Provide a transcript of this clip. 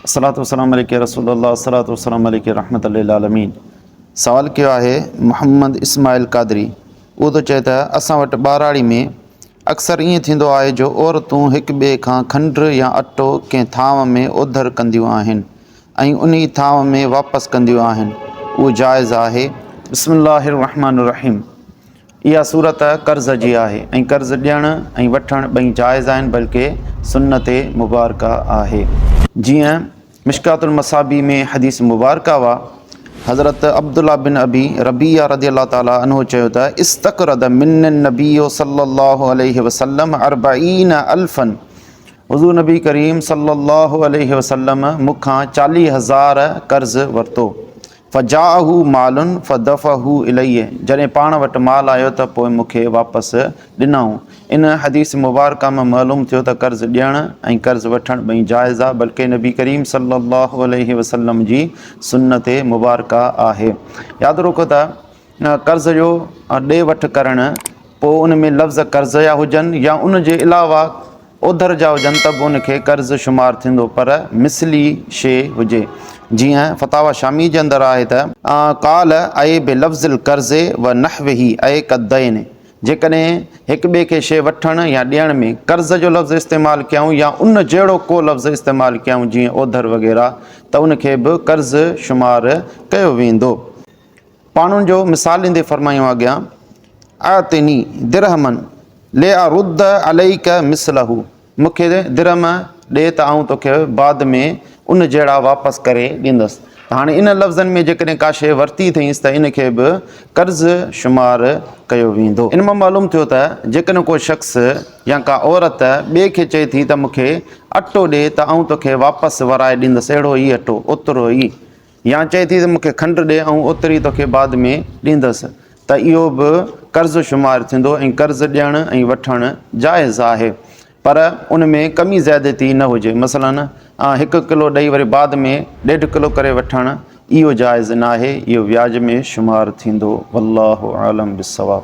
الصلوة والسلام عليڪ يا رسول الله الصلوة والسلام عليڪ يا رحمت للعالمين سوال ڪيو آهي محمد اسماعيل قادري اهو ٿو چئي ته اسان وٽ ٻهراڙي ۾ اڪثر ائين ٿيندو آهي جو عورتون هڪ ٻئي کان کنڊ يا اٽو ڪنهن ٿانو ۾ اوڌر ڪنديون آهن ۽ انهي ٿانو ۾ واپس ڪنديون آهن اهو جائز آهي؟ بسم الله الرحمن الرحيم اها صورت قرض جي آهي ۽ قرض ڏيڻ ۽ وٺڻ ٻئي جائز آهن بلڪه سنت مبارڪه آهي. جيئن مشڪات المصابيح ۾ حديث مبارڪه وا حضرت عبدالله بن ابي ربيعه رضي الله تعالٰي عنه چيو ته استقرض مني النبي صلي الله عليه وسلم اربعين الفا حضور نبي ڪريم صلي الله عليه وسلم مون کان 40000 قرض ورتو. فجاءه مال فدفعه الي جڏهن پاڻ وٽ مال آيو ته پوء مون کي واپس ڏنائون. ان حديث مبارڪه مان معلوم ٿيو ته قرض ڏيڻ ۽ قرض وٺڻ ٻئي جائز آ بلڪه نبي ڪريم صلي الله عليه وسلم جي سنت مبارڪه آهي. ياد رکو ته قرض جو ڏي وٺ ڪرڻ پوء ان ۾ لفظ قرض جا هجن يا ان جي علاوه اوڌر جا هجن ته به ان کي قرض شمار ٿيندو پر مثلي شيء هجي جيئن فتاويٰ شامي جي اندر آهي ته. قال اي بلفظ القرض و نحوه اي ڪالدين جيڪڏهن هڪ ٻئي کي شيء وٺڻ يا ڏيڻ ۾ قرض جو لفظ استعمال ڪيائون يا ان جهڙو ڪو لفظ استعمال ڪيائون جيئن اوڌر وغيره ته ان کي به قرض شمار ڪيو ويندو. پاڻ ان جو مثال ڏيندي فرمايائون اڳيان اعطني درهما لارد عليک مثله مون کي درهم ڏي ته آئون توکي بعد ۾ ان جهڙا واپس ڪري ڏيندس ته هاڻي ان لفظن ۾ جيڪڏهن ڪا شيء ورتي اٿئينس ته ان کي به قرض شمار ڪيو ويندو. ان مان معلوم ٿيو ته جيڪڏهن ڪو شخص يا ڪا عورت ٻئي کي چئي ٿي ته مون کي اٽو ڏي ته آئون توکي واپس ورائي ڏيندس اهڙو ئي اٽو اوترو ئي يا چئي ٿي ته مون کي کنڊ ڏي آئون اوتري توکي بعد ۾ ڏيندس ته اهو به قرض شمار ٿيندو ۽ قرض ڏيڻ ۽ وٺڻ جائز آهي پر ان ۾ ڪمي زيادتي نه هجي مثلاً هڪ ڪلو ڏئي وري بعد ۾ ڏيڍ ڪلو ڪري وٺڻ اهو جائز ناهي اهو وياج ۾ شمار ٿيندو والله اعلم بالصواب.